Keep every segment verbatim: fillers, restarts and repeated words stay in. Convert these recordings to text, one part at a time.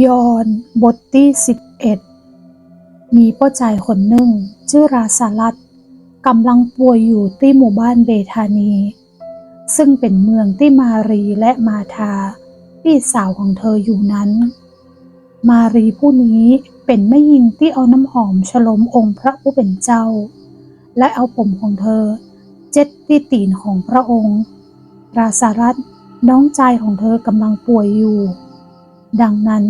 ยอห์นบทตี้สิบเอ็ด มีป้อจายคนนึ่งจื้อลาซารัส ก่ำลังป่วยอยู่ตี้หมู่บ้านเบธานี ซึ่งเป๋นเมืองตี้มารีย์และมารธาปี้สาวของเธออยู่นั้น มารีย์ผู้นี้เป๋นแม่ญิงตี้เอาน้ำหอมชโลมองค์พระผู้เป๋นเจ้า และเอาผมของเธอเจ็ดตี้ตี๋นของพระองค์ ลาซารัสน้องจายของเธอก่ำลังป่วยอยู่ ดังนั้น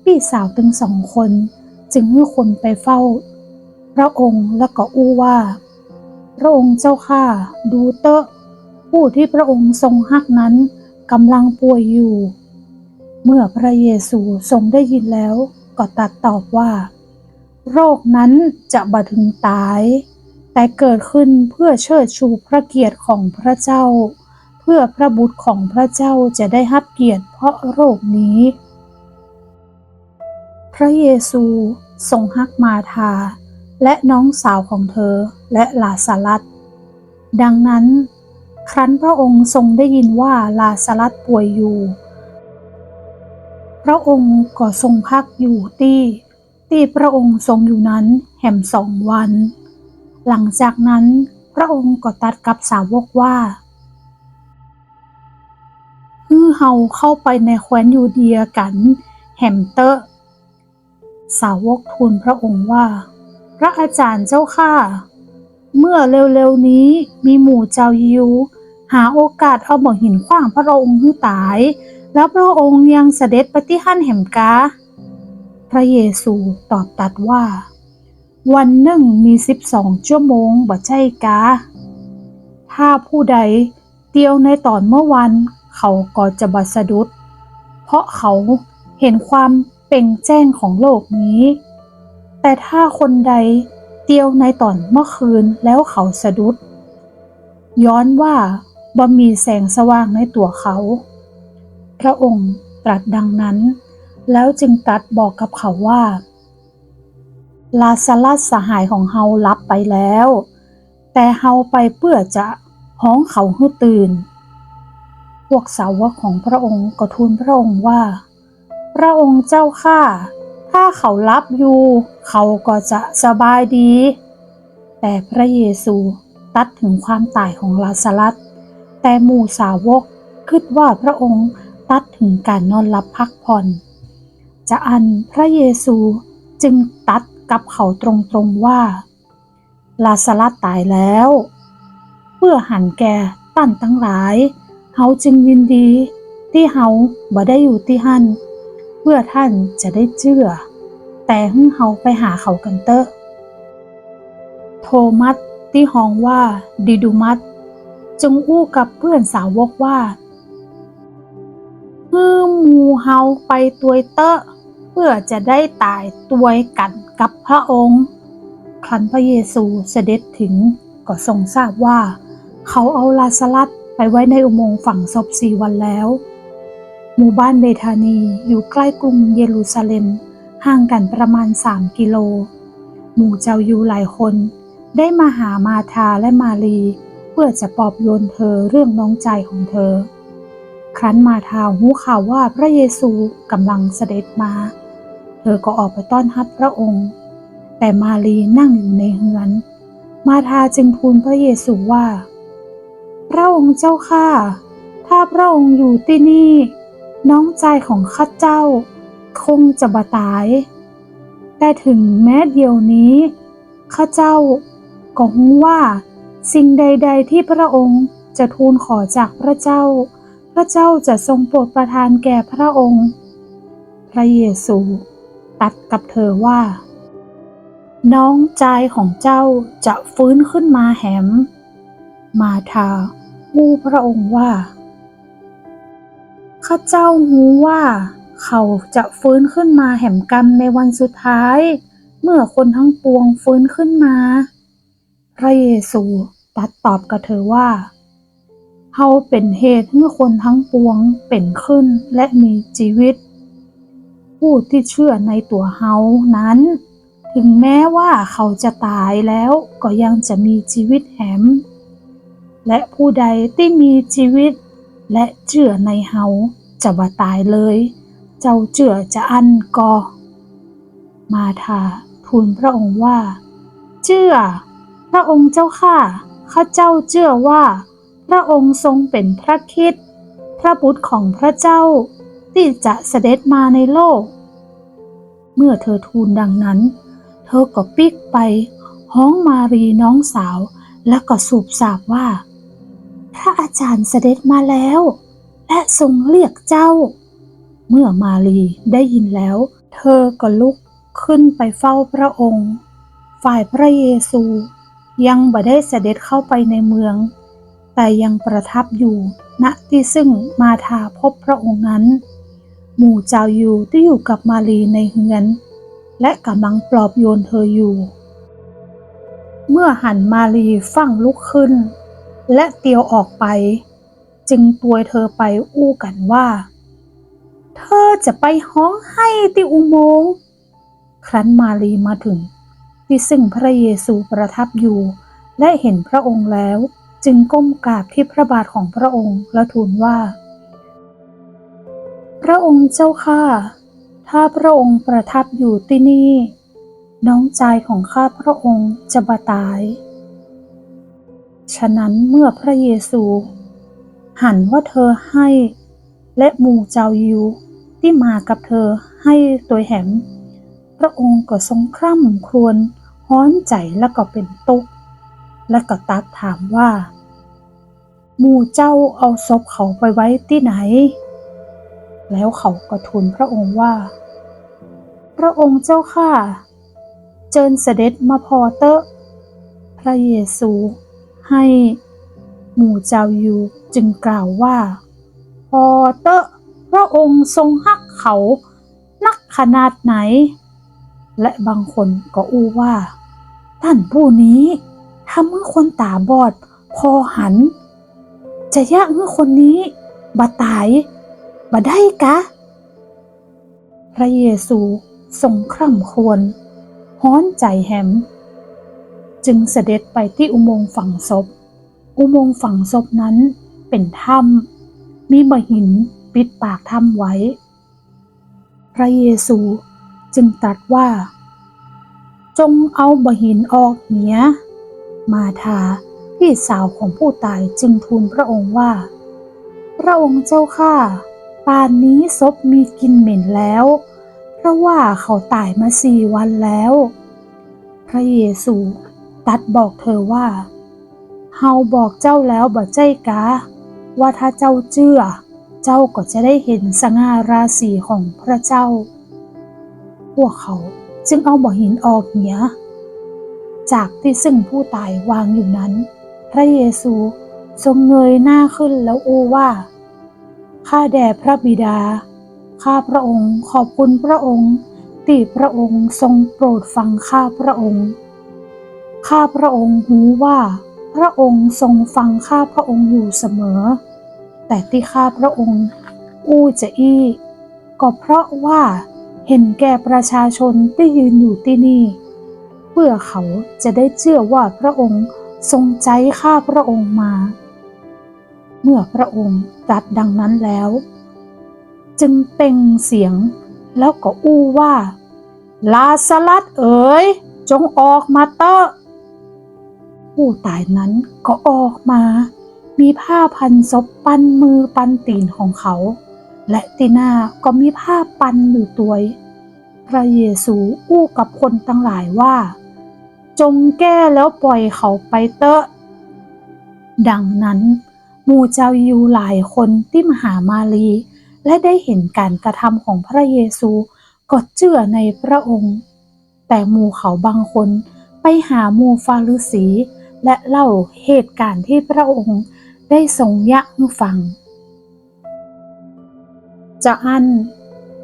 ปี้สาวตึงสองคนจึงหื้อคนไปเฝ้าพระองค์และก็อู้ว่า พระองค์เจ้าข้า ดูเต๊อะ ผู้ตี้พระองค์ทรงฮักนั้นก่ำลังป่วยอยู่ เมื่อพระเยซูทรงได้ยินแล้วก็ตรัสตอบว่า โรคนั้นจะบ่เถิงต๋าย แต่เกิดขึ้นเพื่อเชิดชูพระเกียรติของพระเจ้า เพื่อพระบุตรของพระเจ้าจะได้ฮับเกียรติเพราะโรคนี้ พระเยซูทรงฮักมารธาและน้องสาวของเธอและลาซารัส ดังนั้น ครั้นพระองค์ทรงได้ยินว่าลาซารัสป่วยอยู่ พระองค์ก็ทรงพักอยู่ตี้ ตี้พระองค์ทรงอยู่นั้นแหมสองวัน หลังจากนั้นพระองค์ก็ตรัสกับสาวกว่า หื้อเฮาเข้าไปในแคว้นยูเดียกั๋นแหมเต๊อะ สาวกทูลพระองค์ว่า พระอาจารย์เจ้าข้า เมื่อเร็วๆ นี้มีหมู่จาวยิวหาโอกาสเอาบ่าหินขว้างพระองค์หื้อต๋าย แล้วพระองค์ยังเสด็จไปตี้หั้นแหมกา พระเยซูตอบตรัสว่า วันนึ่งมีสิบสองจั้วโมงบ่ใจ้กา ถ้าผู้ใดเตียวในต๋อนเมื่อวัน เขาก็จะบ่สะดุด เพราะเขาเห็นความเปล่งแจ้งของโลกนี้ แต่ถ้าคนใดเตียวในต๋อนเมื่อคืนแล้วเขาสะดุด ย้อนว่าบ่มีแสงสว่างในตั๋วเขา พระองค์ตรัสดังนั้น แล้วจึงตรัสบอกกับเขาว่า ลาซารัสสหายของเฮาหลับไปแล้ว แต่เฮาไปเปื้อจะฮ้องเขาหื้อตื่น พวกสาวกของพระองค์ก็ทูลพระองค์ว่า พระองค์เจ้าข้า ถ้าเขาหลับอยู่ เขาก็จะสบายดี แต่พระเยซูตรัสถึงความต๋ายของลาซารัส แต่หมู่สาวกกึ๊ดว่าพระองค์ตรัสถึงก๋านนอนหลับพักผ่อน จาอั้นพระเยซูจึงตรัสกับเขาตรงๆ ว่า ลาซารัสต๋ายแล้ว เปื้อหันแก่ต้านตังหลาย เฮาจึงยินดีตี้เฮาบ่ได้อยู่ตี้หั้น เปื้อต้านจะได้เจื้อ แต่หื้อเฮาไปหาเขากั๋นเต๊อะ โทมัสตี้ฮ้องว่าดิดูมัส จึงอู้กับเปื้อนสาวกว่า หื้อหมู่เฮาไปตวยเต๊อะ เปื้อจะได้ต๋ายตวยกั๋นกับพระองค์ ครั้นพระเยซูเสด็จถึง ก็ทรงทราบว่าเขาเอาลาซารัสไปไว้ในอุโมงค์ฝังศพสี่วันแล้ว หมู่บ้านเบธานีอยู่ใกล้กรุงเยรูซาเล็ม ห่างกั๋นประมาณสามกิโล หมู่จาวยิวหลายคนได้มาหามารธาและมารีย์ เปื้อจะปลอบโยนเธอเรื่องน้องจายของเธอ ครั้นมารธาฮู้ข่าวว่าพระเยซูก่ำลังเสด็จมา เธอก็ออกไปต้อนฮับพระองค์ แต่มารีย์นั่งอยู่ในเฮือน มารธาจึงทูลพระเยซูว่า พระองค์เจ้าข้า ถ้าพระองค์อยู่ตี้นี่ น้องจายของข้าเจ้าคงจะบ่ต๋าย แต่ถึงแม้เดี๋ยวนี้ ข้าเจ้าก็ฮู้ว่าสิ่งใดๆ ที่พระองค์จะทูลขอจากพระเจ้า พระเจ้าจะทรงโปรดประทานแก่พระองค์ พระเยซูตรัสกับเธอว่า น้องจายของเจ้าจะฟื้นขึ้นมาแหม มารธาอู้พระองค์ว่า ข้าเจ้าฮู้ว่าเขาจะฟื้นขึ้นมาแหมกำในวันสุดท้าย เมื่อคนทั้งปวงฟื้นขึ้นมา พระเยซูตรัสตอบกับเธอว่า เฮาเป๋นเหตุหื้อคนทั้งปวงเป๋นขึ้นและมีจีวิต ผู้ตี้เจื้อในตั๋วเฮานั้น ถึงแม้ว่าเขาจะต๋ายแล้วก็ยังจะมีจีวิตแหม และผู้ใดตี้มีจีวิตและเจื้อในเฮาจะบ่ต๋ายเลย เจ้าเจื้อจาอั้นก่อ มารธาทูลพระองค์ว่า เจื้อ พระองค์เจ้าข้า ข้าเจ้าเจื้อว่า พระองค์ทรงเป๋นพระคริสต์ พระบุตรของพระเจ้า ตี้จะเสด็จมาในโลก เมื่อเธอทูลดังนั้น เธอก็ปิ๊กไปฮ้องมารีย์น้องสาว แล้วก็สูบสาบว่า พระอาจารย์เสด็จมาแล้ว และทรงเรียกเจ้า เมื่อมารีย์ได้ยินแล้ว เธอก็ลุกขึ้นไปเฝ้าพระองค์ ฝ่ายพระเยซูยังบ่ได้เสด็จเข้าไปในเมือง แต่ยังประทับอยู่ ณ ตี้ซึ่งมารธาพบพระองค์นั้น หมู่จาวยิวตี้อยู่กับมารีย์ในเฮือน และกำลังปลอบโยนเธออยู่ เมื่อหันมารีย์ฟั่งลุกขึ้น และเตียวออกไป จึงตวยเธอไปอู้กั๋นว่า เธอจะไปฮ้องไห้ตี้อุโมงค์ ครั้นมารีย์มาถึงตี้ซึ่งพระเยซูประทับอยู่ และเห็นพระองค์แล้ว จึงก้มกราบตี้พระบาทของพระองค์ และทูลว่า พระองค์เจ้าข้า ถ้าพระองค์ประทับอยู่ตี้นี่ น้องจายของข้าพระองค์จะบ่ต๋าย ฉะนั้นเมื่อพระเยซูหันว่าเธอไห้ และหมู่จาวยิวตี้มากับเธอไห้ตวยแหม พระองค์ก็ทรงคร่ำครวญฮ้อนใจ๋และก็เป๋นตุ๊กข์ และก็ตรัสถามว่า หมู่เจ้าเอาศพเขาไปไว้ตี้ไหน แล้วเขาก็ทูลพระองค์ว่า พระองค์เจ้าข้า เจิญเสด็จมาผ่อเต๊อะ พระเยซูไห้ หมู่จาวยิวจึงกล่าวว่า ผ่อเต๊อะ พระองค์ทรงฮักเขานักขนาดไหน และบางคนก็อู้ว่า ต้านผู้นี้ทำหื้อคนต๋าบอดผ่อหัน จะเยียะหื้อคนนี้บ่ต๋ายบ่ได้กา พระเยซูทรงคร่ำครวญฮ้อนใจ๋แหม จึงเสด็จไปตี้อุโมงค์ฝังศพ อุโมงค์ฝังศพนั้นเป๋นถ้ำ มีบ่าหินปิดปากถ้ำไว้ พระเยซูจึงตรัสว่า จงเอาบ่าหินออกเหีย มารธาพี่สาวของผู้ต๋ายจึงทูลพระองค์ว่า พระองค์เจ้าข้า ป่านนี้ศพมีกลิ่นเหม็นแล้ว เพราะว่าเขาต๋ายมาสี่วันแล้ว พระเยซูตรัสบอกเธอว่า เฮาบอกเจ้าแล้วบ่ใจ้กา ว่าถ้าเจ้าเจื้อ เจ้าก็จะได้เห็นสง่าราศีของพระเจ้า พวกเขาจึงเอาบ่าหินออกเหีย จากตี้ซึ่งผู้ต๋ายวางอยู่นั้น พระเยซูทรงเงยหน้าขึ้นแล้วอู้ว่า ข้าแด่พระบิดา ข้าพระองค์ขอบคุณพระองค์ ตี้พระองค์ทรงโปรดฟังข้าพระองค์ ข้าพระองค์ฮู้ว่าพระองค์ทรงฟังข้าพระองค์อยู่เสมอ แต่ตี้ข้าพระองค์อู้จาอี้ ก็เพราะว่าเห็นแก่ประชาชนตี้ยืนอยู่ตี้นี่ เพื่อเขาจะได้เจื้อว่าพระองค์ทรงใจ๊ข้าพระองค์มา เมื่อพระองค์ตรัสดังนั้นแล้ว จึงเปล่งเสียงแล้วก็อู้ว่า ลาซารัสเอ๋ย จงออกมาเต๊อะ ผู้ต๋ายนั้นก็ออกมา มีผ้าพันศพปันมือปันตี๋นของเขา และตี้หน้าก็มีผ้าปันอยู่ตวย พระเยซูอู้กับคนตังหลายว่า จงแก้แล้วปล่อยเขาไปเต๊อะ ดังนั้นหมู่จาวยิวหลายคนตี้มาหามารีย์ และได้เห็นการกระทำของพระเยซู ก็เจื้อในพระองค์ แต่หมู่เขาบางคนไปหาหมู่ฟาริสี และเล่าเหตุการณ์ตี้พระองค์ได้ทรงเยียะหื้อฟัง จาอั้น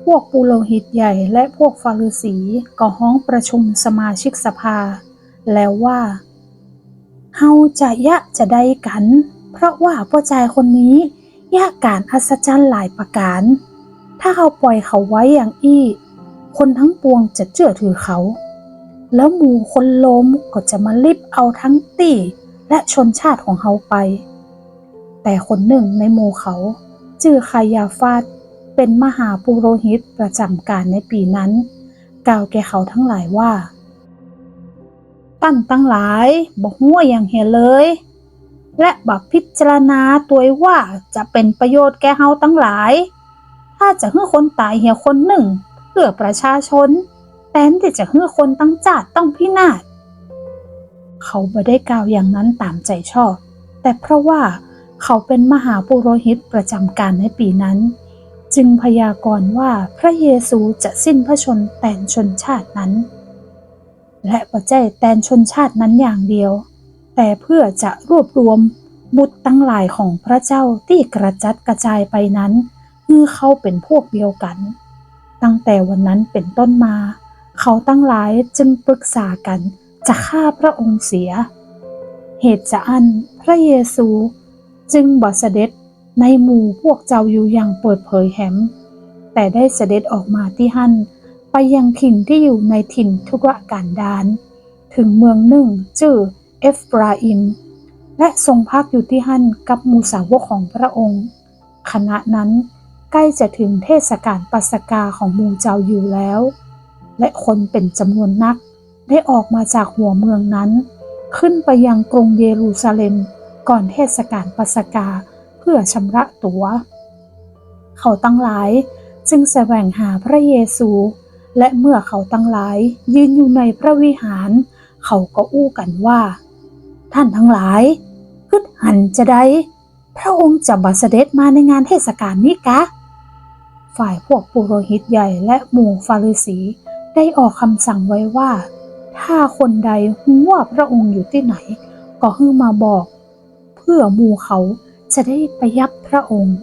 พวกปุโรหิตใหญ่และพวกฟาริสีก็ฮ้องประชุมสมาชิกสภา แล้วว่า เฮาจะเยียะจาใดกั๋น เพราะว่าป้อจายคนนี้เยียะก๋านอัศจรรย์หลายประก๋าน ถ้าเฮาปล่อยเขาไว้อย่างอี้ คนทั้งปวงจะเจื้อถือเขา แล้วหมู่คนโรมก็จะมาริบเอาทั้งตี้และชนชาติของเฮาไป แต่คนหนึ่งในหมู่เขาจื้อคายาฟาส เป๋นมหาปุโรหิตประจ๋ำก๋านในปี๋นั้น กล่าวแก่เขาตังหลายว่า ต้านตังหลายบ่ฮู้อะหยังเหียเลย และบ่พิจารณาตวยว่าจะเป๋นประโยชน์แก่เฮาตังหลาย ถ้าจะหื้อคนต๋ายเหียคนนึ่งเปื้อประชาชน แตนตี้จะหื้อคนตังจ้าดต้องพินาศ เขาบ่ได้กล่าวอย่างนั้นต๋ามใจ๋ชอบ แต่เพราะว่าเขาเป๋นมหาปุโรหิตประจ๋ำก๋านในปี๋นั้น จึงพยากรณ์ว่าพระเยซูจะสิ้นพระชนม์แตนชนชาตินั้น และบ่ใจ้แตนชนชาตินั้นอย่างเดียว แต่เปื้อจะรวบรวมบุตรตังหลายของพระเจ้าตี้กระจัดกระจายไปนั้น หื้อเข้าเป๋นพวกเดียวกั๋น ตั้งแต่วันนั้นเป๋นต้นมา เขาตังหลายจึงปรึกษากั๋นจะฆ่าพระองค์เสีย เหตุจาอั้นพระเยซูจึงบ่เสด็จในหมู่พวกจาวยิวอย่างเปิดเผยแหม แต่ได้เสด็จออกมาตี้หั้น ไปยังถิ่นตี้อยู่ในถิ่นทุรกันดาร เถิงเมืองนึ่งจื้อเอฟราอิม และทรงพักอยู่ตี้หั้นกับหมู่สาวกของพระองค์ ขณะนั้นใก้จะเถิงเทศกาลปัสกาของหมู่จาวยิวแล้ว และคนเป๋นจ๋ำนวนนักได้ออกมาจากหัวเมืองนั้น ขึ้นไปยังกรุงเยรูซาเล็มก่อนเทศกาลปัสกาเปื้อชำระตั๋ว เขาตังหลายจึงแสวงหาพระเยซู และเมื่อเขาตังหลายยืนอยู่ในพระวิหาร เขาก็อู้กั๋นว่า ต้านตังหลายกึ๊ดหันจาใด พระองค์จะบ่เสด็จมาในงานเทศกาลนี้กา ฝ่ายพวกปุโรหิตใหญ่และหมู่ฟาริสีได้ออกกำสั่งไว้ว่า ถ้าคนใดฮู้ว่าพระองค์อยู่ตี้ไหน ก็หื้อมาบอก เปื้อหมู่เขาจะได้ไปยับพระองค์